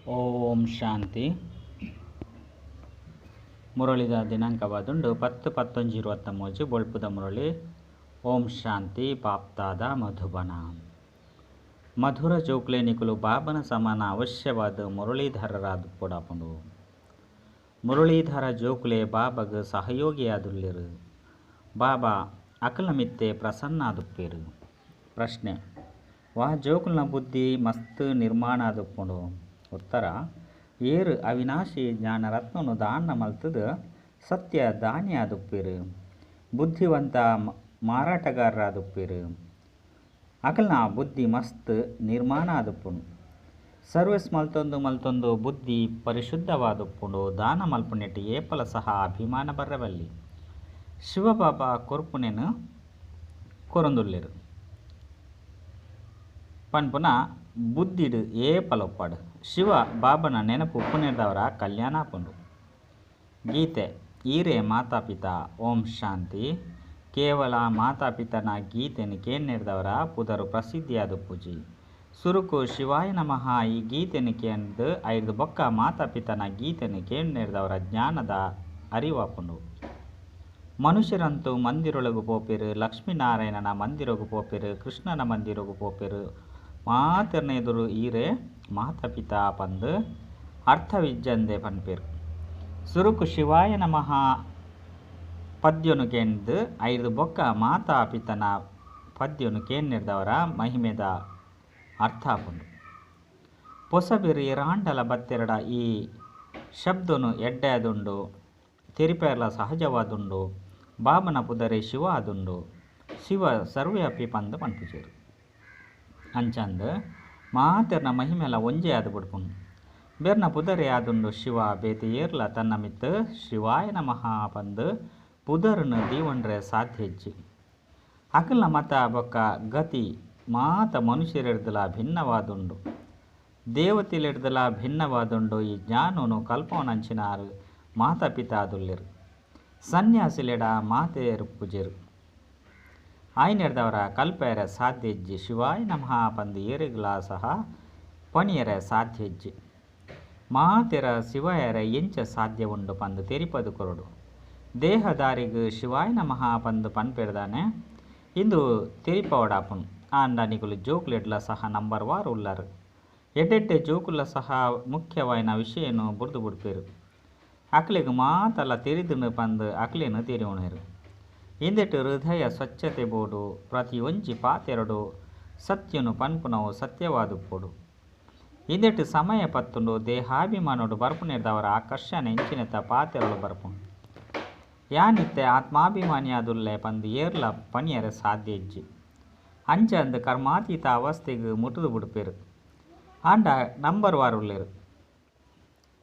ಓಂ ಶಾಂತಿ. ಮುರಳಿದ ದಿನಾಂಕವಾದುಂಡು 10-10-23 ಬೊಳ್ಪುದ ಮುರಳಿ. ಓಂ ಶಾಂತಿ. ಬಾಪ್ತಾದ ಮಧುಬನ. ಮಧುರ ಜೋಕ್ಲೆ ನಿಕುಲು ಬಾಬನ ಸಮಾನ ಅವಶ್ಯವಾದ ಮುರಳೀಧರರಾದ ಪೊಡಾಪುಂಡು. ಮುರಳೀಧರ ಜೋಕುಲೆ ಬಾಬಗ್ ಸಹಯೋಗಿಯಾದುಲ್ಲೆರು. ಬಾಬಾ ಅಕಲಮಿತ್ತೆ ಪ್ರಸನ್ನಾದುಪ್ಪೇರು. ಪ್ರಶ್ನೆ: ವಾ ಜೋಕುಲ್ನ ಬುದ್ಧಿ ಮಸ್ತ್ ನಿರ್ಮಾಣ ಆದುಪ್ಪುಂಡು? ಉತ್ತರ: ಏರು ಅವಿನಾಶಿ ಜ್ಞಾನರತ್ನನು ದಾನ ಮಲ್ತುದು ಸತ್ಯ ದಾನಿಯಾದುಪ್ಪೇರು, ಬುದ್ಧಿವಂತ ಮಾರಾಟಗಾರರಾದುಪ್ಪೇರು. ಅಕಲ್ನ ಬುದ್ಧಿ ಮಸ್ತ್ ನಿರ್ಮಾಣ ಆದುಪ್ಪುಂಡು. ಸರ್ವಿಸ್ ಮಲ್ತೊಂದು ಮಲ್ತೊಂದು ಬುದ್ಧಿ ಪರಿಶುದ್ಧವಾದುಪ್ಪುಂಡು. ದಾನ ಮಲ್ಪುನೆಟ್ ಏಪಲ ಸಹ ಅಭಿಮಾನ ಬರ್ರಬಲ್ಲಿ. ಶಿವಬಾಬಾ ಕೊರ್ಪುನೆನು ಕೊರೊಂದುಲ್ಲೆರು ಪನ್ಪುನ ಬುದ್ಧಿಡು ಏಪಲ ಉಪ್ಪಡು. ಶಿವ ಬಾಬನ ನೆನಪು ಉಪ್ಪುನೆರ್ದವರ ಕಲ್ಯಾಣ ಆಪುಂಡು. ಗೀತೆ: ಈರೇ ಮಾತಾಪಿತ. ಓಂ ಶಾಂತಿ. ಕೇವಲ ಮಾತಾಪಿತನ ಗೀತೆನು ಕೇಂದ್ರದವರ ಪುದರು ಪ್ರಸಿದ್ಧಿಯಾದುಪ್ಪುಜಿ. ಸುರುಕು ಶಿವಾಯ ನಮಃ ಈ ಗೀತೆನು ಕೇಂದ್ ಐದು ಬೊಕ್ಕ ಮಾತಾಪಿತನ ಗೀತೆನು ಕೇಂದ್ರದವರ ಜ್ಞಾನದ ಅರಿವಾಪುಂಡು. ಮನುಷ್ಯರಂತೂ ಮಂದಿರೊಳಗು ಪೋಪೆರು, ಲಕ್ಷ್ಮೀನಾರಾಯಣನ ಮಂದಿರಗು ಪೋಪೆರು, ಕೃಷ್ಣನ ಮಂದಿರಗು ಪೋಪೆರು. ಮಾತೆರ್ನ ಎದುರು ಈರೇ ಮಾತಾಪಿತ ಪಂದ್ ಅರ್ಥವಿಜ್ಜಂದೆ ಪನ್ಪೆರು. ಸುರುಕು ಶಿವಾಯ ನಮಃ ಪದ್ಯನು ಕೇಂದ್ ಐದು ಬೊಕ್ಕ ಮಾತಾಪಿತನ ಪದ್ಯನು ಕೇಂದ್ರದವರ ಮಹಿಮೆದ ಅರ್ಥ ಆಪುಂಡು. ಪೊಸಬೆರು ಏರಾಂಡಲ ಬತ್ತೆರಡ ಈ ಶಬ್ದನು ಎಡ್ಡೆಯಾದುಂಡು, ತೆರಿಪೆರ್ಲ ಸಹಜವಾದುಂಡು. ಬಾಬನ ಪುದರೆ ಶಿವ ಆದುಂಡು. ಶಿವ ಸರ್ವವ್ಯಾಪಿ ಪಂದ್ ಪನ್ಪುಜೆರು. ಅಂಚಂದ್ ಮಾತೆರ್ನ ಮಹಿಮೆಲ ಒಂಜೆ ಆದ್ ಬುಡ್ಪುಂಡು. ಬೆರ್ನ ಪುದರೆ ಆದುಂಡು ಶಿವ. ಬೇತೆ ಏರ್ಲ ತನ್ನ ಮಿತ್ತ್ ಶಿವಾಯ ನಮಃ ಪಂದ್ ಪುದರ್ನ್ ದೀವೊನ್ರೆ ಸಾಧ್ಯ ಇಜ್ಜಿ. ಅಕಲ್ನ ಮತ ಬೊಕ್ಕ ಗತಿ ಮಾತ ಮನುಷ್ಯರೆಡ್ದಲ ಭಿನ್ನವಾದುಂಡು, ದೇವತೆಲೆಡ್ದಲ ಭಿನ್ನವಾದುಂಡು. ಈ ಜ್ಞಾನನು ಕಲ್ಪವನಂಚಿನಾರು ಮಾತಾಪಿತ ಆದುಲ್ಲೆರು. ಸನ್ಯಾಸಿಲೆಡ ಮಾತೆರುಪ್ಪುಜೆರು. ಆಯ್ನೆರ್ದವರ ಕಲ್ಪೆರೆ ಸಾಧ್ಯ ಇಜ್ಜಿ. ಶಿವಾಯ ನಮಃ ಪಂದ್ ಏರೆಗ್ಲಾ ಸಹ ಪಣಿಯರೆ ಸಾಧ್ಯ ಇಜ್ಜಿ. ಮಾತೆರ ಶಿವಯರೆ ಎಂಚ ಸಾಧ್ಯ ಉಂಡು ಪಂದ್ ತೆರಿಪದು ಕೊರಡು. ದೇಹದಾರಿಗ್ ಶಿವಾಯ ನಮಃ ಪಂದ್ ಪನ್ಪೆರ್ದಾನೆ ಇಂದು ತೆರಿಪವಡಾಪುಂಡು. ಆಂಡ ನಿಕುಲು ಜೋಕುಲೆಡ್ಲ ಸಹ ನಂಬರ್ ವಾರ್ ಉಲ್ಲರು. ಎಡ್ಡೆಡ್ಡೆ ಜೋಕುಲ ಸಹ ಮುಖ್ಯವಾಯಿನ ವಿಷಯನು ಬುರ್ದು ಬುಡ್ಪೆರು. ಅಕ್ಲೆಗ್ ಮಾತಲ ತೆರಿದುಂಡು ಪಂದ್ ಅಕ್ಲೆನ್ ತೆರಿಯುಣೆರು. ಇಂದೆಟ್ ಹೃದಯ ಸ್ವಚ್ಛತೆ ಬೋಡು. ಪ್ರತಿಯೊಂಜಿ ಪಾತೆರಡು ಸತ್ಯನು ಪನ್ಪುನವು ಸತ್ಯವಾದುಪ್ಪೊಡು. ಇಂದೆಟ್ ಸಮಯ ಪತ್ತುಂಡು. ದೇಹಾಭಿಮಾನೊಡು ಬರ್ಪುನೆರ್ದವರ ಆಕರ್ಷಣೆ ಇಂಚಿನೆತ ಪಾತೆರಲು ಬರ್ಪುಂಡು. ಯಾನಿತ್ತೆ ಆತ್ಮಾಭಿಮಾನಿಯಾದುಲ್ಲೆ ಪಂದ್ ಏರ್ಲ ಪಣಿಯರೆ ಸಾಧ್ಯ ಇಜ್ಜಿ. ಅಂಚಂದ್ ಕರ್ಮಾತೀತ ಅವಸ್ಥೆಗ್ ಮುಟುದು ಬುಡ್ಪೆರು. ಆಂಡ ನಂಬರ್ ವಾರ್ ಉಲ್ಲೆರು.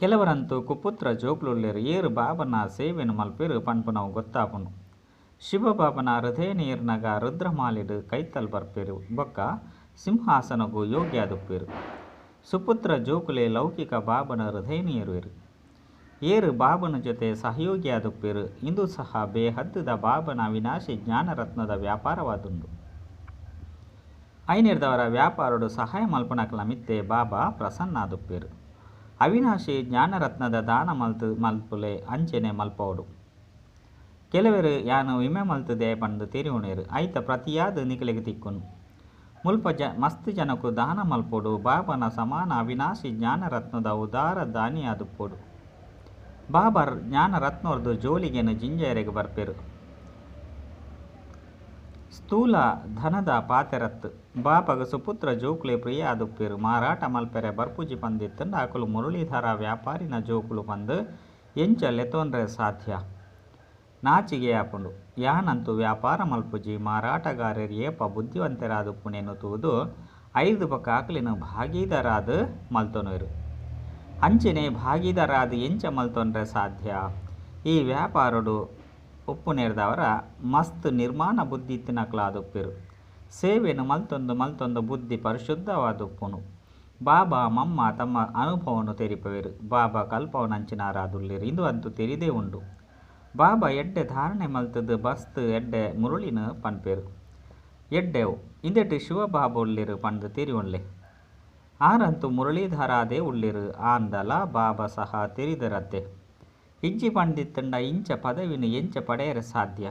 ಕೆಲವರಂತೂ ಕುಪುತ್ರ ಜೋಕುಲುಲ್ಲೆರ್. ಏರ್ ಬಾಬನ ಸೇವೆನ್ ಮಲ್ಪುವೆರ್ ಪನ್ಪುನವು ಗೊತ್ತಾಪುಂಡು. ಶಿವಬಾಬನ ಹೃದಯನೇರ್ನಗ ರುದ್ರಮಾಲೆಡ್ ಕೈತಲ್ ಬರ್ಪೆರ್ ಬೊಕ್ಕ ಸಿಂಹಾಸನಗ್ ಯೋಗ್ಯ ಆದುಪ್ಪುವೆರ್. ಸುಪುತ್ರ ಜೋಕುಲೇ ಲೌಕಿಕ ಬಾಬನ ಹೃದಯನ್ ಏರುವೆರ್. ಏರ್ ಬಾಬನ ಜೊತೆ ಸಹಯೋಗಿಯಾದುಪ್ಪುವೆರ್. ಇಂದು ಸಹ ಬೇಹದ್ದುದ ಬಾಬನ ಅವಿನಾಶಿ ಜ್ಞಾನರತ್ನದ ವ್ಯಾಪಾರವಾದುಂಡು. ಐನೆರ್ದವರ ವ್ಯಾಪಾರಡು ಸಹಾಯ ಮಲ್ಪುನಕಲ್ನ ಮಿತ್ತೆ ಬಾಬಾ ಪ್ರಸನ್ನಾದುಪ್ಪೇರು. ಅವಿನಾಶಿ ಜ್ಞಾನರತ್ನದ ದಾನ ಮಲ್ಪುಲೆ ಅಂಚನೆ ಮಲ್ಪವಡು. ಕೆಲವೆರು ಯಾನು ವಿಮೆ ಮಲ್ತುದೆ ಪಂದ್ ತೆರಿಯುಣೆರು. ಐತ ಪ್ರತಿಯಾದ್ ನಿಕಲೆಗ್ ತಿಕ್ಕುನು. ಮುಲ್ಪ ಮಸ್ತ್ ಜನಕು ದಾನ ಮಲ್ಪೊಡು. ಬಾಬನ ಸಮಾನ ಅವಿನಾಶಿ ಜ್ಞಾನರತ್ನದ ಉದಾರ ದಾನಿಯಾದುಪ್ಪೊಡು. ಬಾಬಾ ಜ್ಞಾನರತ್ನೊರ್ದು ಜೋಳಿಗೆನ್ ಜಿಂಜಾಯೆರೆಗ್ ಬರ್ಪೆರು. ಸ್ಥೂಲ ಧನದ ಪಾತೆರತ್ತ್. ಬಾಬಾಗ್ ಸುಪುತ್ರ ಜೋಕುಲೇ ಪ್ರಿಯ ಆದುಪ್ಪೆರ್. ಮಾರಾಟ ಮಲ್ಪೆರೆ ಬರ್ಪುಜಿ ಪಂದ್ ಇತ್ತುಂಡ ಅಕುಲು ಮುರಳೀಧರ ವ್ಯಾಪಾರಿನ ಜೋಕುಲು ಪಂದ್ ಎಂಚ ಲೆತ್ತೊನ್ರೆ ಸಾಧ್ಯ. ನಾಚಿಗೆ ಆಪುಂಡು. ಯಾನಂತೂ ವ್ಯಾಪಾರ ಮಲ್ಪುಜಿ. ಮಾರಾಟಗಾರೆರ್ ಏಪ ಬುದ್ಧಿವಂತೆರಾದುಪ್ಪುನೆನ್ ತೂದು ಐರ್ದ್ ಬೊಕ್ಕ ಅಕ್ಲೆನ್ ಭಾಗೀದಾರಾದ್ ಮಲ್ತೊನುವೆರ್. ಅಂಚನೆ ಭಾಗೀದಾರಾದ್ ಎಂಚ ಮಲ್ತೊನ್ರೆ ಸಾಧ್ಯ. ಈ ವ್ಯಾಪಾರಡು ಉಪ್ಪುನೆರ್ದವರ ಮಸ್ತ್ ನಿರ್ಮಾಣ ಬುದ್ಧಿ ಇತ್ತಿನಕುಲಾದುಪ್ಪೆರು. ಸೇವೆನ್ ಮಲ್ತೊಂದು ಮಲ್ತೊಂದು ಬುದ್ಧಿ ಪರಿಶುದ್ಧವಾದುಪ್ಪುಂಡು. ಬಾಬಾ ಮಮ್ಮ ತಮ್ಮ ಅನುಭವನು ತೆರಿಪವೆರು. ಬಾಬಾ ಕಲ್ಪವನಂಚಿನಾರಾದುಲ್ಲೆರ್ ಇಂದು ಅಂತೂ ತೆರಿದೇ ಉಂಡು. ಬಾಬಾ ಎಡ್ಡೆ ಧಾರಣೆ ಮಲ್ತುದು ಮಸ್ತ್ ಎಡ್ಡೆ ಮುರಳಿನ ಪನ್ಪೆರು. ಎಡ್ಡೆವು ಇಂದೆಟ್ ಶಿವಬಾಬಾ ಉಲ್ಲೆರ್ ಪಂದ್ ತೆರಿಯೊನ್ಲೆ. ಆರಂತು ಮುರಳೀಧರಾದೇ ಉಳ್ಳೇರು ಆಂದಲ ಬಾಬಾ ಸಹ ತೆರಿದರತ್ತೆ. ಇಜ್ಜಿ ಪಂಡಿತ್ತಂಡ ಇಂಚ ಪದವಿನ ಎಂಚ ಪಡೆಯರೆ ಸಾಧ್ಯ.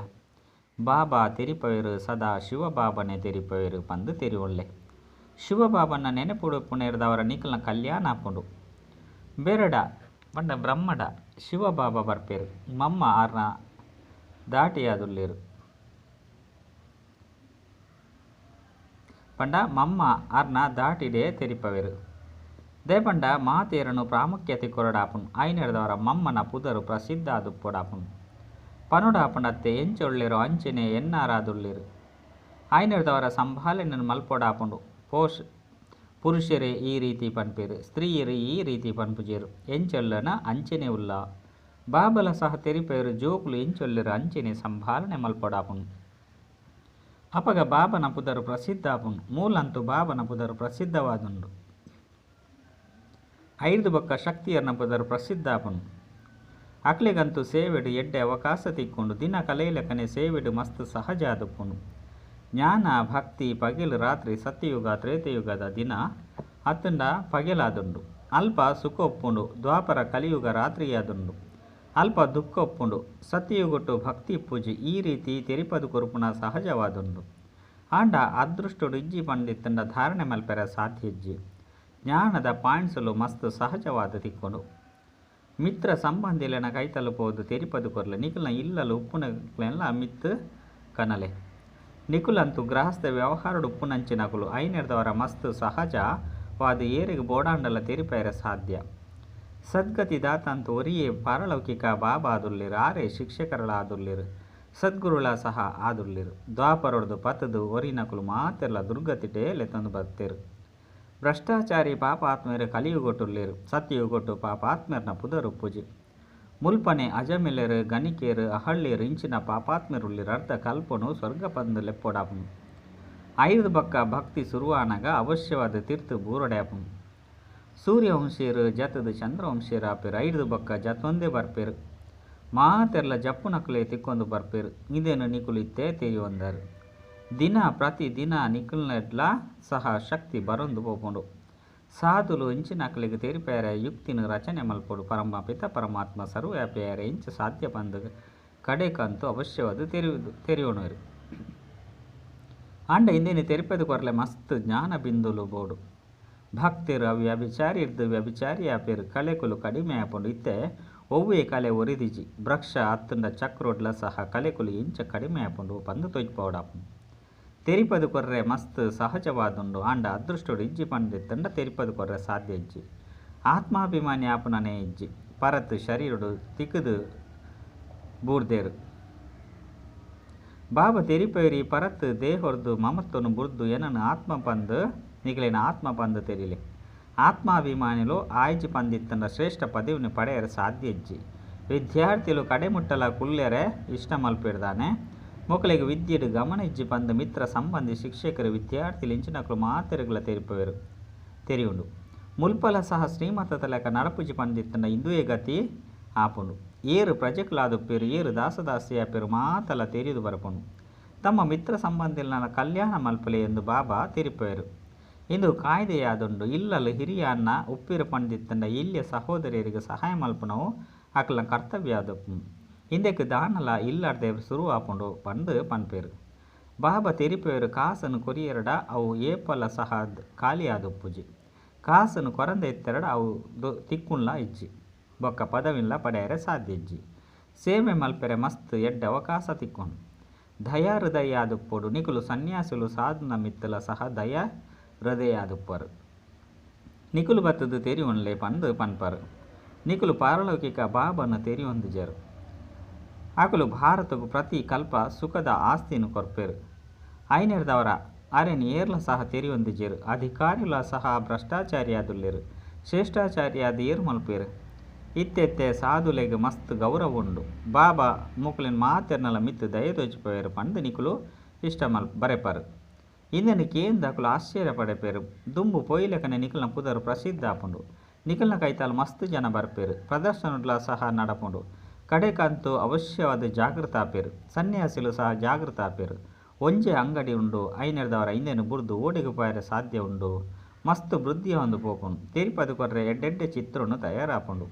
ಬಾಬಾ ತೆರಿಪವೇರು ಸದಾ ಶಿವಬಾಬನೆ ತೆರಿಪವೇರು ಪಂದು ತೆರಿಯೊಳ್ಳೆ. ಶಿವಬಾಬನ ನೆನಪುಡುಪುನೇರ್ದವರ ನಿಕಲ್ನ ಕಲ್ಯಾಣ ಆಪುಂಡು. ಬೆರಡ ಪಂಡ ಬ್ರಹ್ಮಡ ಶಿವಬಾಬಾ ಬರ್ಪೇರು ಮಮ್ಮ ಆರ್ನ ದಾಟಿಯಾದುಲ್ಲೇರು. ಪಂಡ ಮಮ್ಮ ಆರ್ನ ದಾಟಿಡೆ ತೆರಿಪವೇರು. ದೇಪಂಡ ಮಾತೇರನು ಪ್ರಾಮುಖ್ಯತೆ ಕೊರಡಾಪುನ್ ಐನೆರ್ದವರ ಮಮ್ಮನ ಪುದರು ಪ್ರಸಿದ್ಧ ಆದುಪ್ಪೊಡಾಪುನ್. ಪನುಡಾಪುಂಡತ್ತೆ ಎಂಚೊಳ್ಳೆರು ಅಂಚನೆ ಎನ್ನಾರಾದುಲ್ಲೇರು. ಐನೆರ್ದವರ ಸಂಭಾಲನೆ ಮಲ್ಪೊಡಾಪುಂಡು. ಪೋಷ್ ಪುರುಷರೇ ಈ ರೀತಿ ಪನ್ಪೇರು ಸ್ತ್ರೀಯರು ಈ ರೀತಿ ಪನ್ಪುಜೇರು ಎಂಚೊಲ್ಲನ ಅಂಚನೆ ಉಲ್ಲ. ಬಾಬಲ ಸಹ ತೆರಿಪೇರು ಜೋಕುಲು ಎಂಚೊಲ್ಲೆರು ಅಂಚನೆ ಸಂಭಾಲನೆ ಮಲ್ಪೊಡಾಪುಂಡು. ಅಪಗ ಬಾಬನ ಪುದರು ಪ್ರಸಿದ್ಧ ಆಪುಂಡು. ಮೂಲಂತು ಬಾಬನ ಪುದರು ಪ್ರಸಿದ್ಧವಾದುಂಡು. ಐದು ಬೊಕ್ಕ ಶಕ್ತಿಯರ್ನ ಪುದರು ಪ್ರಸಿದ್ಧ ಆಪುಂಡು. ಅಕ್ಲೆಗಂತೂ ಸೇವೆಡು ಎಡ್ಡೆ ಅವಕಾಶ ತಿಕ್ಕೊಂಡು ದಿನ ಕಲೆಯಲಕನೆ ಸೇವೆಡು ಮಸ್ತ್ ಸಹಜ ಆದುಪ್ಪುಂಡು. ಜ್ಞಾನ ಭಕ್ತಿ ಪಗೆಲು ರಾತ್ರಿ ಸತ್ಯಯುಗ ತ್ರೇತಯುಗದ ದಿನ ಅತ್ತಂಡ ಪಗೆಲಾದುಂಡು. ಅಲ್ಪ ಸುಖ ಒಪ್ಪುಂಡು. ದ್ವಾಪರ ಕಲಿಯುಗ ರಾತ್ರಿಯಾದುಂಡು. ಅಲ್ಪ ದುಃಖ ಒಪ್ಪುಂಡು. ಸತ್ಯಯುಗಟ್ಟು ಭಕ್ತಿ ಪೂಜೆ ಈ ರೀತಿ ತೆರಿಪದು ಕೊರುಪುನ ಸಹಜವಾದುಂಡು. ಆಂಡ ಅದೃಷ್ಟುಡು ಇಜ್ಜಿ ಪಂಡಿತ್ತಂಡ ಧಾರಣೆ ಮಲ್ಪೆರ ಸಾಧ್ಯ ಇಜ್ಜಿ. ಜ್ಞಾನದ ಪಾಯಿಂಟ್ಸಲು ಮಸ್ತ್ ಸಹಜವಾದ ತಿಕ್ಕೊಂಡು. ಮಿತ್ರ ಸಂಬಂಧಿಲೆನ ಕೈ ತಲುಪೋದು ತೆರಿಪದು ಕೊರ್ಲೆ ನಿಕಲ್ನ ಇಲ್ಲಲು ಉಪ್ಪುನಕ್ಲೆಲ್ಲ ಮಿತ್ ಕನಲೆ. ನಿಕುಲಂತು ಗೃಹಸ್ಥ ವ್ಯವಹಾರಡು ಉಪ್ಪುನಂಚಿನಕುಲು ಐನೆರ್ದವರ ಮಸ್ತ್ ಸಹಜವಾದ ಏರಿಗೆ ಬೋಡಾಂಡಲ ತೆರಿಪೇರ ಸಾಧ್ಯ. ಸದ್ಗತಿ ದಾತಂತು ಒರಿಯೇ ಪಾರಲೌಕಿಕ ಬಾಬಾ ಆದುಲ್ಲೇರು ಆರೇ ಶಿಕ್ಷಕರಳಾದುಲ್ಲೇರು ಸದ್ಗುರುಳ ಸಹ ಆದುಲ್ಲೇರು. ದ್ವಾಪರೊಡ್ದು ಪತದು ಒರಿನಕುಲು ಮಾತೆರ್ಲ ದುರ್ಗತಿಟೇ ಲೆತ್ತೊಂದು ಬತ್ತೇರು. ಭ್ರಷ್ಟಾಚಾರಿ ಪಾಪಾತ್ಮೇರು ಕಲಿಯುಗೊಟ್ಟುಲ್ಲೇರು. ಸತ್ಯಯುಗೊಟ್ಟು ಪಾಪಾತ್ಮೇರ್ನ ಪುದರು ಪೂಜೆ. ಮುಲ್ಪನೆ ಅಜಮಿಲೆರು ಗಣಿಕೇರು ಅಹಳ್ಳಿಯರು ಇಂಚಿನ ಪಾಪಾತ್ಮೇರುಳ್ಳಿರು ಅರ್ಧ ಕಲ್ಪನು ಸ್ವರ್ಗ ಪಂದು ಲೆಪ್ಪೊಡಾಪುನು. ಐದು ಬಕ್ಕ ಭಕ್ತಿ ಸುರುವಾನಗ ಅವಶ್ಯವಾದ ತೀರ್ಥ ಬೂರೊಡ್ಯಾಪುನು. ಸೂರ್ಯವಂಶೀಯರು ಜತದ ಚಂದ್ರವಂಶೀಯರು ಆಪೇರು ಐದು ಬಕ್ಕ ಜತೊಂದೇ ಬರ್ಪೇರು. ಮಾತೆರ್ಲ ಜಪ್ಪುನಕುಲೆ ತಿಕ್ಕೊಂದು ಬರ್ಪೇರು. ಇದೇನು ನಿಕುಲು ಇತ್ತೇ ತೆರಿಯೊಂದರು. ದಿನ ಪ್ರತಿ ದಿನ ನಿಕುಲ್ನೆಡ್ಲ ಸಹ ಶಕ್ತಿ ಬರೊಂದು ಪೋಪುಂಡು. ಸಾಧುಲು ಇಂಚಿನಕಲಿಗೆ ತೆರಿಪೇರೆ ಯುಕ್ತಿನ ರಚನೆ ಮಲ್ಪೊಡು. ಪರಮಪಿತ ಪರಮಾತ್ಮ ಸರ್ವವ್ಯಾಪಿಯಾರೆ ಇಂಚ ಸಾಧ್ಯ ಪಂದು ಕಡೆಕಂತೂ ಅವಶ್ಯವಾದ ತೆರಿಯೋಣರು. ಆಂಡ ಇಂದೇನು ತೆರಿಪೆದು ಕೊರಲೆ ಮಸ್ತ್ ಜ್ಞಾನ ಬಿಂದುಲು ಬೋಡು. ಭಕ್ತರು ಅವ್ಯಭಿಚಾರಿ ಇರ್ದು ವ್ಯಭಿಚಾರಿ ಆಪೇರು ಕಲೆಕುಲು ಕಡಿಮೆ ಆಪುಂಡು. ಇತ್ತೆ ಒವ್ವೇ ಕಲೆ ಒರಿದಿಜಿ ವೃಕ್ಷ ಅತ್ತಂಡ ಚಕ್ರೋಡ್ಲ ಸಹ ಕಲೆಕುಲು ಇಂಚ ಕಡಿಮೆ ಆಪುಂಡು ಪಂದು ತೊಯ್ಪೋಡಾಪುಂಡು. ತೆರಿಪದು ಕೊರ್ರೆ ಮಸ್ತ್ ಸಹಜವಾದುಂಡು. ಆಂಡ ಅದೃಷ್ಟುಡು ಇಜ್ಜಿ ಪಂಡಿತ್ತಂಡ ತೆರಿಪದು ಕೊರ್ರೆ ಸಾಧ್ಯ ಇಜ್ಜಿ. ಆತ್ಮಾಭಿಮಾನಿ ಆಪುನನೇ ಇಜ್ಜಿ. ಪರತ್ ಶರೀರುಡು ತಿಕ್ಕದು ಬೂರ್ದೇರು. ಬಾಬಾ ತೆರಿಪೇರಿ ಪರತ್ ದೇಹೊರ್ದು ಮಮತ್ವನು ಬುರ್ದು ಏನನ್ನು ಆತ್ಮ ಪಂದು ನಿಗಲಿನ ಆತ್ಮ ಪಂದು ತೆರಿಲೆ. ಆತ್ಮಾಭಿಮಾನಿಲು ಆಯ್ಜಿ ಪಂದಿತ್ತಂಡ ಶ್ರೇಷ್ಠ ಪದವಿನ ಪಡೆಯರೆ ಸಾಧ್ಯ ಇಜ್ಜಿ. ವಿದ್ಯಾರ್ಥಿಲು ಕಡೆಮುಟ್ಟಲ ಕುಲ್ಲೆರೆ ಇಷ್ಟ ಮಲ್ಪಿಡ್ದಾನೆ. ಮೊಕಲಿಗೆ ವಿದ್ಯೆಡು ಗಮನ ಇಜ್ಜಿ ಪಂದು ಮಿತ್ರ ಸಂಬಂಧಿ ಶಿಕ್ಷಕರು ವಿದ್ಯಾರ್ಥಿಲು ಇಂಚಿನಕಲು ಮಾತೆರುಗಳ ತೆರಿಪವೇರು ತೆರಿಯುಂಡು. ಮುಲ್ಪಲ ಸಹ ಶ್ರೀಮತ ತಲಕ ನಡಪುಜಿ ಪಂದಿತ್ತಂಡ ಇಂದುವೇ ಗತಿ ಆಪುಂಡು. ಏರು ಪ್ರಜೆಕುಲಾದುಪ್ಪೇರು ಏರು ದಾಸದಾಸಿಯಾಪೇರು ಮಾತಲ ತೆರಿದು ಬರಪುಂಡು. ತಮ್ಮ ಮಿತ್ರ ಸಂಬಂಧಿಲನ ಕಲ್ಯಾಣ ಮಲ್ಪಲೆ ಎಂದು ಬಾಬಾ ತೆರಿಪೇರು. ಇಂದು ಕಾಯ್ದೆಯಾದುಂಡು. ಇಲ್ಲಲು ಹಿರಿಯನ್ನ ಉಪ್ಪಿರು ಪಂಡಿತ್ತಂಡ ಇಲ್ಲಿಯ ಸಹೋದರಿಯರಿಗೆ ಸಹಾಯ ಮಲ್ಪನವು ಅಕಲ ಕರ್ತವ್ಯ ಆದಪ್ಪು. ಇಂದಕ್ಕೆ ದಾನಲ ಇಲ್ಲಾರ್ದೆ ಸುರು ಆಪುಂಡು ಪಂದು ಪನ್ಪೇರು. ಬಾಬಾ ತೆರಿಪೇರು ಕಾಸನ್ನು ಕೊರಿಯರಡ ಅವು ಏಪಲ ಸಹ ಖಾಲಿಯಾದುಪ್ಪುಜಿ. ಕಾಸನ್ನು ಕೊರಂದ ಇತ್ತೆರಡ ಅವು ತಿಕ್ಕುನ್ಲ ಇಜ್ಜಿ ಬೊಕ್ಕ ಪದವಿನ್ಲ ಪಡೆಯರೆ ಸಾಧ್ಯ ಇಜ್ಜಿ. ಸೇವೆ ಮಲ್ಪೆರೆ ಮಸ್ತ್ ಎಡ್ಡೆ ಅವಕಾಶ ತಿಕ್ಕೊಂಡು. ದಯಾ ಹೃದಯ ಆದುಪ್ಪೊಡು. ನಿಕುಲು ಸನ್ಯಾಸುಲು ಸಾಧನ ಮಿತ್ತಲ ಸಹ ದಯಾ ಹೃದಯ ಆದುಪ್ಪರು. ನಿಕುಲು ಬತ್ತದು ತೆರಿಯೊನ್ಲೆ ಪಂದು ಪನ್ಪರು. ನಿಕುಲು ಪಾರಲೌಕಿಕ ಬಾಬನ ತೆರಿಯೊಂದಿಜರು. ಆಕಲು ಭಾರತకు ಪ್ರತಿ ಕಲ್ಪ ಸುಖದ ಆಸ್ತಿನು ಕೊರ್ಪೇರು. ಐನೆರ್ದವರ ಅರೆನ್ ಏರ್ಲ ಸಹ ತೆರಿಯೊಂದಿಜೆರು. ಅಧಿಕಾರಿಲ ಸಹ ಭ್ರಷ್ಟಾಚಾರಿಯಾದುಲ್ಲೇರು. ಶ್ರೇಷ್ಠಾಚಾರಿಯಾದ ಏರು ಮಲ್ಪೇರು. ಇತ್ತೆತ್ತೆ ಸಾಧುಲೆಗ್ ಮಸ್ತ್ ಗೌರವ ಉಂಡು. ಬಾಬಾ ಮೊಕುಲಿನ ಮಾತೆರ್ನಲ ಮಿತ್ತು ದಯ ತೋಜಿಪೇರು ಪಂದು ನಿಕುಲು ಇಷ್ಟ ಮಲ್ ಬರೆಪರು. ಇಂದೆನ್ ಕೇಂದ್ರ ಅಕುಲು ಆಶ್ಚರ್ಯ ಪಡೆಪೇರು. ದುಂಬು ಪೊಯ್ಲೆಕನೆ ನಿಕಲ್ನ ಪುದರು ಪ್ರಸಿದ್ಧ ಆಪುಂಡು. ನಿಕಲ್ನ ಕೈತಾಲ್ ಮಸ್ತ್ ಜನ ಬರ್ಪೇರು. ಪ್ರದರ್ಶನಡ್ಲ ಸಹ ನಡಪುಂಡು. ಕಡೆಕಂತೂ ಅವಶ್ಯವಾದ ಜಾಗೃತ ಆಪೇರು. ಸನ್ಯಾಸಿಲು ಸಹ ಜಾಗೃತ ಆಪೇರು. ಒಂಜೆ ಅಂಗಡಿ ಉಂಡು ಐನೆರ್ದವರ ಇಂದೆನು ಬುರ್ದು ಓಡಿಗೆ ಪೋಯರೆ ಸಾಧ್ಯ ಉಂಡು. ಮಸ್ತ್ ವೃದ್ಧಿ ಒಂದು ಪೋಪುಂಡು. ತೆರಿಪದು ಕೊರ್ರೆ ಎಡ್ಡೆಡ್ಡೆ ಚಿತ್ರೊನು ತಯಾರಾಪುಂಡು.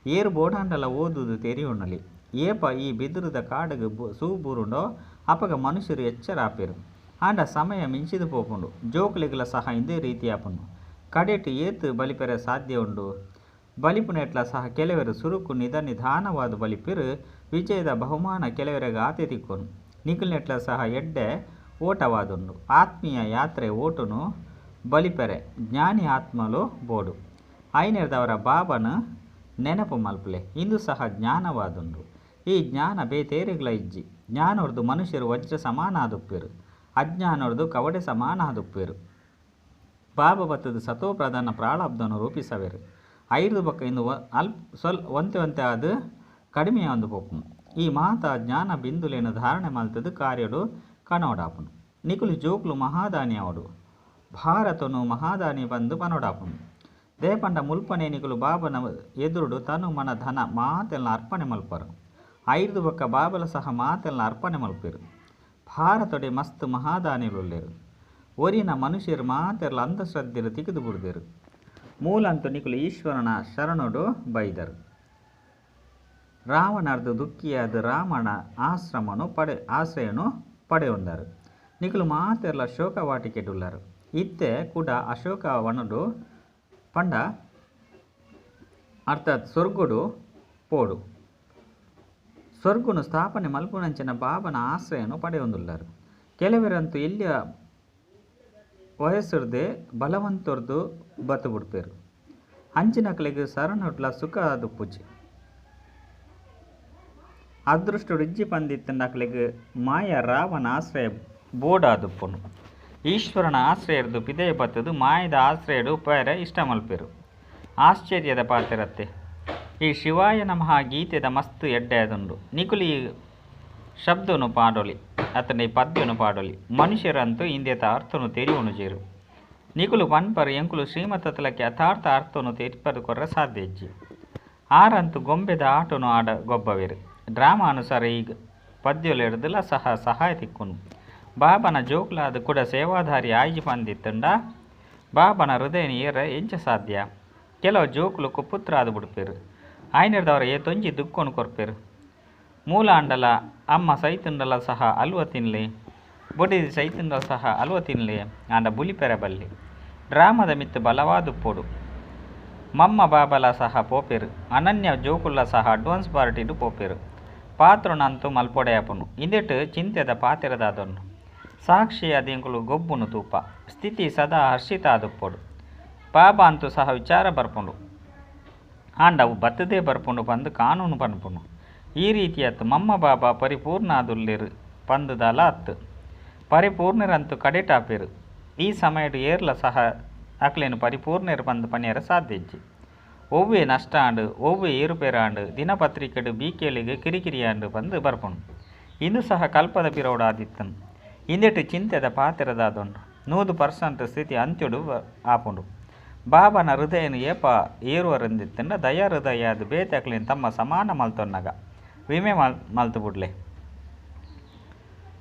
ಏರ್ ಬೋಡಾಂಡಲ ಓದುದು ತೆರಿಯೊನೊಲಿ. ಏಪ ಈ ಬಿದಿರುದ ಕಾಡುಗು ಸೂ ಬೂರುಂಡೋ ಅಪಗ ಮನುಷ್ಯರು ಎಚ್ಚರ ಆಪೆರ್. ಆಂಡ ಸಮಯ ಮಿಂಚಿದ್ ಪೋಪುಂಡು. ಜೋಕುಲೆಗ್ಲ ಸಹ ಇಂದೇ ರೀತಿ ಆಪುಂಡು. ಕಡೆಟ್ ಏತ್ ಬಲಿಪೆರೆ ಸಾಧ್ಯ ಉಂಡು. ಬಲಿಪುನೆಟ್ಲ ಸಹ ಕೆಲವೆರ್ ಸುರುಕು ನಿಧಾನವಾದ್ ಬಲಿಪೆರ್. ವಿಜಯದ ಬಹುಮಾನ ಕೆಲವೆರೆಗ್ ಆತೆ ತಿಕ್ಕುನು. ನಿಕಲ್ನೆಟ್ಲ ಸಹ ಎಡ್ಡೆ ಓಟವಾದುಂಡು. ಆತ್ಮೀಯ ಯಾತ್ರೆ ಓಟುನು ಬಲಿಪೆರೆ ಜ್ಞಾನಿ ಆತ್ಮಲು ಬೋಡು. ಐನೆರ್ದವರ ಬಾಬನ ನೆನಪು ಮಲ್ಪಲೆ. ಇಂದು ಸಹ ಜ್ಞಾನವಾದುಂಡು. ಈ ಜ್ಞಾನ ಬೇತೇರೆಗ್ಲ ಇಜ್ಜಿ. ಜ್ಞಾನೊರ್ದು ಮನುಷ್ಯರು ವಜ್ರ ಸಮಾನ ಆದುಪ್ಪೆರು. ಅಜ್ಞಾನೊರ್ದು ಕವಡೆ ಸಮಾನ ಆದುಪ್ಪೆರು. ಬಾಬಾ ಬತ್ತದ ಸತೋ ಪ್ರಧಾನ ಪ್ರಾಳಬ್ಧನು ರೂಪಿಸವೆರು. ಐರ್ದು ಬೊಕ್ಕ ಇಂದು ಅಲ್ಪ ಸ್ವಲ್ ಒಂತೆ ಒಂತೆ ಆದ್ ಕಡಿಮೆ ಆವೊಂದು ಪೋಪುಂಡು. ಈ ಮಾತಾ ಜ್ಞಾನ ಬಿಂದುಲೇನು ಧಾರಣೆ ಮಲ್ತದು ಕಾರ್ಯಡು ಕನೋಡಾಪುಂಡು. ನಿಕುಲು ಜೋಕುಲು ಮಹಾದಾನಿ ಆವೊಡು. ಭಾರತನು ಮಹಾದಾನಿ ಬಂದು ಪನೋಡಾಪುಂಡು. ದೇಪಂಡ ಮುಲ್ಪನೆ ನಿಕುಲು ಬಾಬನ ಎದುರುಡು ತನು ಮನ ಧನ ಮಾತೆಲ್ನ ಅರ್ಪಣೆ ಮಲ್ಪರು. ಐರ್ದು ಬೊಕ್ಕ ಬಾಬಲ ಸಹ ಮಾತೆಲ್ನ ಅರ್ಪಣೆ ಮಲ್ಪೆರು. ಭಾರತೊಡೆ ಮಸ್ತ್ ಮಹಾದಾನಿಲುಲ್ಲೆರು. ಒರಿನ ಮನುಷ್ಯರು ಮಾತೆರ್ಲ ಅಂಧಶ್ರದ್ಧೆಲು ತಿಕ್ಕಿದು ಬುಡ್ದೆರು. ಮೂಲಂತು ನಿಕುಲು ಈಶ್ವರನ ಶರಣುಡು ಬೈದರು. ರಾವಣರ್ದು ದುಃಖಿಯಾದ ರಾಮನ ಆಶ್ರಮನು ಆಶ್ರಯನು ಪಡೆಯೊಂದರು. ನಿಕುಲು ಮಾತೆರ್ಲ ಶೋಕವಾಟಿಕೆಡುಲ್ಲರು. ಇತ್ತೆ ಕೂಡ ಅಶೋಕ ವನಡು ಪಂಡ ಅರ್ಥಾತ್ ಸ್ವರ್ಗುಡು ಪೋಡು. ಸ್ವರ್ಗುನು ಸ್ಥಾಪನೆ ಮಲ್ಪುನಂಚಿನ ಬಾಬನ ಆಶ್ರಯನು ಪಡೆಯೊಂದುಲ್ಲರು. ಕೆಲವರಂತೂ ಎಲ್ಲಿಯ ವಯಸ್ಸುರ್ದೆ ಬಲವಂತೊರ್ದು ಬತ್ತು ಬಿಡ್ಪೇರು. ಅಂಚಿನಕ್ಲೆಗ್ ಶರಣುಡ್ಲ ಸುಖ ದುಪ್ಪುಜಿ. ಅದೃಷ್ಟುಡು ಇಜ್ಜಿ ಪಂದಿತ್ತಂಡಕ್ಲೆಗ್ ಮಾಯ ರಾವಣ ಆಶ್ರಯ ಬೋಡಾದುಪ್ಪುನು. ಈಶ್ವರನ ಆಶ್ರಯರ್ದು ಪಿದಯ ಬತ್ತದು ಮಾಯದ ಆಶ್ರಯಡು ಉಪಾಯರ ಇಷ್ಟ ಮಲ್ಪೆರು. ಆಶ್ಚರ್ಯದ ಪಾತ್ರತ್ತೆ. ಈ ಶಿವಾಯ ನಮಃ ಗೀತೆದ ಮಸ್ತ್ ಎಡ್ಡೆ ಆದುಂಡು. ನಿಕುಲು ಈ ಶಬ್ದನು ಪಾಡೊಲಿ ಅತ್ತಂಡ ಈ ಪದ್ಯನು ಪಾಡೊಲಿ. ಮನುಷ್ಯರಂತೂ ಇಂದೆತ ಅರ್ಥನು ತೆರಿಯೊನುಜೆರು. ನಿಕುಲು ಪನ್ಪರು ಎಂಕುಲು ಶ್ರೀಮತತ್ಲಕ್ಕೆ ಯಥಾರ್ಥ ಅರ್ಥನು ತೆರಿಪದು ಕೊರ್ರ ಸಾಧ್ಯ ಇಜ್ಜಿ. ಆರಂತೂ ಗೊಂಬೆದ ಆಟನು ಆಡ ಗೊಬ್ಬವೆರು. ಡ್ರಾಮಾ ಅನುಸಾರ ಈ ಪದ್ಯೊಲೆಡ್ದುಲ ಸಹ ಸಹಾಯ ತಿಕ್ಕುನು. ಬಾಬನ ಜೋಕ್ಲಾದ ಕೂಡ ಸೇವಾಧಾರಿ ಆಯ್ಜಿ ಪಂದಿತ್ತಂಡ ಬಾಬನ ಹೃದಯನ ಏರ ಎಂಚ ಸಾಧ್ಯ. ಕೆಲವು ಜೋಕುಲು ಕುಪುತ್ರ ಆದ್ ಬುಡ್ಪೆರು. ಆಯ್ನೆರ್ದವರ ಏತೊಂಜಿ ದುಕ್ಕೊನು ಕೊರ್ಪೆರು. ಮೂಲ ಅಂಡಲ ಅಮ್ಮ ಸೈತುಂಡಲ ಸಹ ಅಲ್ವ ತಿನ್ಲಿ, ಬೊಡಿದಿ ಸೈತುಂಡಲ ಸಹ ಅಲ್ವ ತಿನ್ಲಿ, ಆಂಡ ಬುಲಿಪೆರ ಬಲ್ಲಿ. ಡ್ರಾಮದ ಮಿತ್ತು ಬಲವಾದುಪ್ಪೊಡು. ಮಮ್ಮ ಬಾಬಲ ಸಹ ಪೋಪೆರು. ಅನನ್ಯ ಜೋಕುಲ ಸಹ ಅಡ್ವಾನ್ಸ್ ಪಾರ್ಟಿಡು ಪೋಪೆರು. ಪಾತ್ರನಂತೂ ಮಲ್ಪೊಡೆಯಪುನು. ಇಂದೆಟ್ ಚಿಂತೆದ ಪಾತೆರದಾದೊನ್ನು. ಸಾಕ್ಷಿ ಅದಿಂಕುಲು ಗೊಬ್ಬುನು ತೂಪ. ಸ್ಥಿತಿ ಸದಾ ಹರ್ಷಿತ ಆದುಪ್ಪೊಡು. ಬಾಬಾ ಅಂತೂ ಸಹ ವಿಚಾರ ಬರ್ಪುಂಡು. ಆಂಡ ಅವು ಬತ್ತದೇ ಬರ್ಪುಂಡು ಪಂದು ಕಾನೂನು ಪನ್ಪುಂಡು. ಈ ರೀತಿಯತ್ತು ಮಮ್ಮ ಬಾಬಾ ಪರಿಪೂರ್ಣ ಆದುಲ್ಲೆರು ಪಂದುದಾಲ ಅತ್ತು. ಪರಿಪೂರ್ಣರಂತೂ ಕಡೆಟಾಪೆರು. ಈ ಸಮಯಡು ಏರ್ಲ ಸಹ ಅಕ್ಲೇನು ಪರಿಪೂರ್ಣರು ಪಂದು ಪನಿಯರ ಸಾಧ್ಯ ಇಜ್ಜಿ. ಒವ್ವೆ ನಷ್ಟ ಆಂಡು ಒವ್ವೆ ಏರುಪೇರಾಂಡು ದಿನಪತ್ರಿಕೆಡು ಬೀಕೇಳಿಗೆ ಕಿರಿಕಿರಿಯಾಂಡು ಪಂದು ಬರ್ಪುಂಡು. ಇಂದು ಸಹ ಕಲ್ಪದ ಪಿರೋಡು ಆದಿತ್ತನು. ಇಂದೆಟು ಚಿಂತೆದ ಪಾತೆರದಾದೊಂಡು. 100% ಸ್ಥಿತಿ ಅಂತ್ಯಡು ಆಪುಂಡು. ಬಾಬನ ಹೃದಯನು ಏಪ ಏರುವರಂದಿತ್ತಂಡ ದಯಾ ಹೃದಯ ಅದು ಬೇತೆ ತಮ್ಮ ಸಮಾನ ಮಲ್ತೊನ್ನಗ ವಿಮೆ ಮಲ್ತು ಬುಡ್ಲೆ.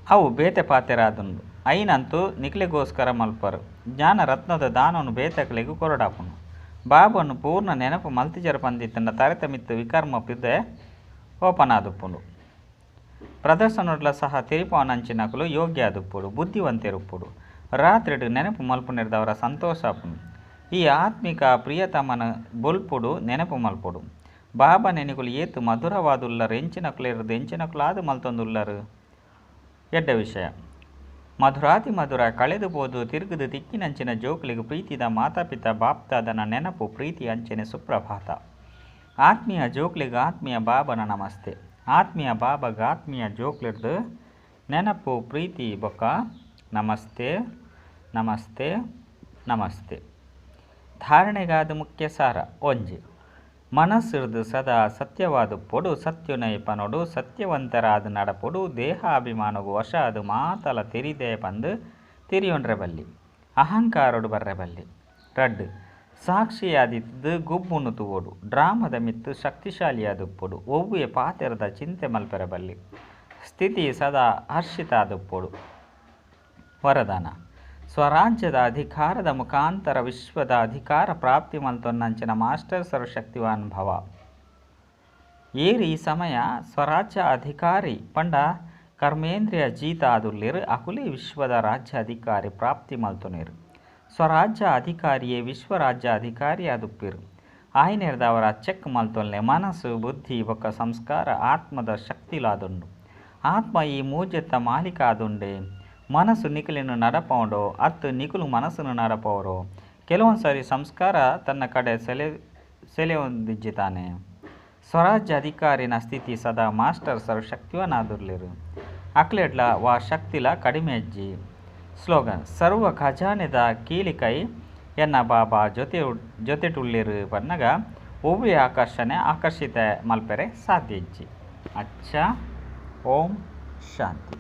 ಅವು ಬೇತೆ ಪಾತೆರಾದುಂಡು. ಐನಂತೂ ನಿಕ್ಲೆಗೋಸ್ಕರ ಮಲ್ಪರು. ಜ್ಞಾನ ರತ್ನದ ದಾನವನ್ನು ಬೇತಕ್ಲೆಗ್ ಕೊರಡಾಪುಂಡು. ಬಾಬನ್ನು ಪೂರ್ಣ ನೆನಪು ಮಲ್ತಿಜರ ಪಂದಿತ್ತಂಡ ತರತಮಿತ್ತು ವಿಕರ್ಮ ಪಿದೆ ಓಪನ್ ಆದುಪ್ಪುಂಡು. ಪ್ರದರ್ಶನೊಡ್ಲ ಸಹ ತೆರಿಪಾವನಂಚಿನಕುಲು ಯೋಗ್ಯ ಆದುಪ್ಪುಡು, ಬುದ್ಧಿವಂತೆರುಪ್ಪುಡು. ರಾತ್ರಿಡು ನೆನಪು ಮಲ್ಪುನೆರ್ದವರ ಸಂತೋಷ ಆಪುಂಡು. ಈ ಆತ್ಮಿಕ ಪ್ರಿಯತಮನ ಬೊಲ್ಪುಡು ನೆನಪು ಮಲ್ಪೊಡು. ಬಾಬಾ ನೆನಿಕುಲು ಏತು ಮಧುರವಾದುಲ್ಲರು, ಎಂಚಿನಕುಲು ಎಂಚಿನಕುಲಾದು ಮಲ್ತೊಂದುಲ್ಲರು. ಎಡ್ಡ ವಿಷಯ. ಮಧುರಾತಿ ಮಧುರ ಕಳೆದು ಪೋದು ತಿರುಗುದು ತಿಕ್ಕಿನಂಚಿನ ಜೋಕುಲಿಗೆ ಪ್ರೀತಿದ ಮಾತಾಪಿತ ಬಾಪ್ತಾದನ ನೆನಪು ಪ್ರೀತಿ ಅಂಚನೆ ಸುಪ್ರಭಾತ. ಆತ್ಮೀಯ ಜೋಕ್ಲಿಗೆ ಆತ್ಮೀಯ ಬಾಬನ ನಮಸ್ತೆ. ಆತ್ಮೀಯ ಬಾಬಾಗ ಆತ್ಮೀಯ ಜೋಕ್ಲಿರ್ದು ನೆನಪು ಪ್ರೀತಿ ಬೊಕ್ಕ ನಮಸ್ತೆ ನಮಸ್ತೆ ನಮಸ್ತೆ. ಧಾರಣೆಗಾದ ಮುಖ್ಯ ಸಾರ ಒಂಜಿ ಮನಸ್ಸಿರ್ದು ಸದಾ ಸತ್ಯವಾದ ಪೊಡು, ಸತ್ಯುನೈಪನೊಡು, ಸತ್ಯವಂತರಾದ ನಡಪೊಡು, ದೇಹಾಭಿಮಾನಗು ವಶ ಅದು ಮಾತಲ ತೆರಿದೆ ಪಂದು ತಿರಿಯೊಂಡ್ರೆ ಬಲ್ಲಿ, ಅಹಂಕಾರೊಡು ಬರ್ರೆ ಬಲ್ಲಿ. ರಡ್ಡು ಸಾಕ್ಷಿಯಾದಿದ್ದು ಗುಬ್ಬುನು ತೂವೊಡು, ಡ್ರಾಮದ ಮಿತ್ತು ಶಕ್ತಿಶಾಲಿಯಾದುಪ್ಪೊಡು, ಒವ್ವೆ ಪಾತೆರದ ಚಿಂತೆ ಮಲ್ಪೆರೆ ಬಲ್ಲಿ, ಸ್ಥಿತಿ ಸದಾ ಹರ್ಷಿತ ಆದುಪ್ಪೊಡು. ವರದಾನ ಸ್ವರಾಜ್ಯದ ಅಧಿಕಾರದ ಮುಖಾಂತರ ವಿಶ್ವದ ಅಧಿಕಾರ ಪ್ರಾಪ್ತಿ ಮಲ್ತೊನ್ನಂಚಿನ ಮಾಸ್ಟರ್ ಸರ್ವಶಕ್ತಿವಾನ್ ಭವ. ಏರ್ ಈ ಸಮಯ ಸ್ವರಾಜ್ಯ ಅಧಿಕಾರಿ ಪಂಡ ಕರ್ಮೇಂದ್ರಿಯ ಜೀತ ಆದುಲ್ಲೆರ್ ಅಕುಲೇ ವಿಶ್ವದ ರಾಜ್ಯ ಅಧಿಕಾರಿ ಪ್ರಾಪ್ತಿ ಮಲ್ತೊನುವೆರ್. ಸ್ವರಾಜ್ಯ ಅಧಿಕಾರಿಯೇ ವಿಶ್ವರಾಜ್ಯ ಅಧಿಕಾರಿ ಆದುಪ್ಪೆರ್. ಆಯಿನೆಡ್ದಾವರ ಚೆಕ್ ಮಲ್ತೊನ್ಲೆ ಮನಸ್ಸು, ಬುದ್ಧಿ ಬೊಕ್ಕ ಸಂಸ್ಕಾರ ಆತ್ಮದ ಶಕ್ತಿಲಾದುಂಡು. ಆತ್ಮ ಈ ಮೂಜೆತ್ತ ಮಾಲೀಕ ಆದುಂಡೆ. ಮನಸ್ಸು ನಿಕಲೆನ್ ನಡಪಾವುಂಡೋ ಅತ್ತ್ ನಿಕುಲು ಮನಸ್ಸುನು ನಡಪಾವರೋ. ಕೆಲವೊಂದು ಸಾರಿ ಸಂಸ್ಕಾರ ತನ್ನ ಕಡೆ ಸೆಲೆಯೊಂದಿಜ್ಜಿ ತಾನೆ. ಸ್ವರಾಜ್ಯ ಅಧಿಕಾರಿನ ಸ್ಥಿತಿ ಸದಾ ಮಾಸ್ಟರ್ ಸರ್ವಶಕ್ತಿವಾನ್ ಆದುಲ್ಲೆರ್. ಅಕ್ಲೆಡ್ಲ ವಾ ಶಕ್ತಿಲ ಕಡಿಮೆ ಇಜ್ಜಿ. ಸ್ಲೋಗನ್, ಸರ್ವ ಖಜಾನೆದ ಕೀಲಿಕೈ ಎನ್ನ ಬಾಬಾ ಜೊತೆಟುಲ್ಲೆರ್ ಪನ್ನಗ ಒವ್ವೇ ಆಕರ್ಷಣೆ ಆಕರ್ಷಿತ ಮಲ್ಪೆರೆ ಸಾಧ್ಯ ಇಜ್ಜಿ. ಅಚ್ಚಾ, ಓಂ ಶಾಂತಿ.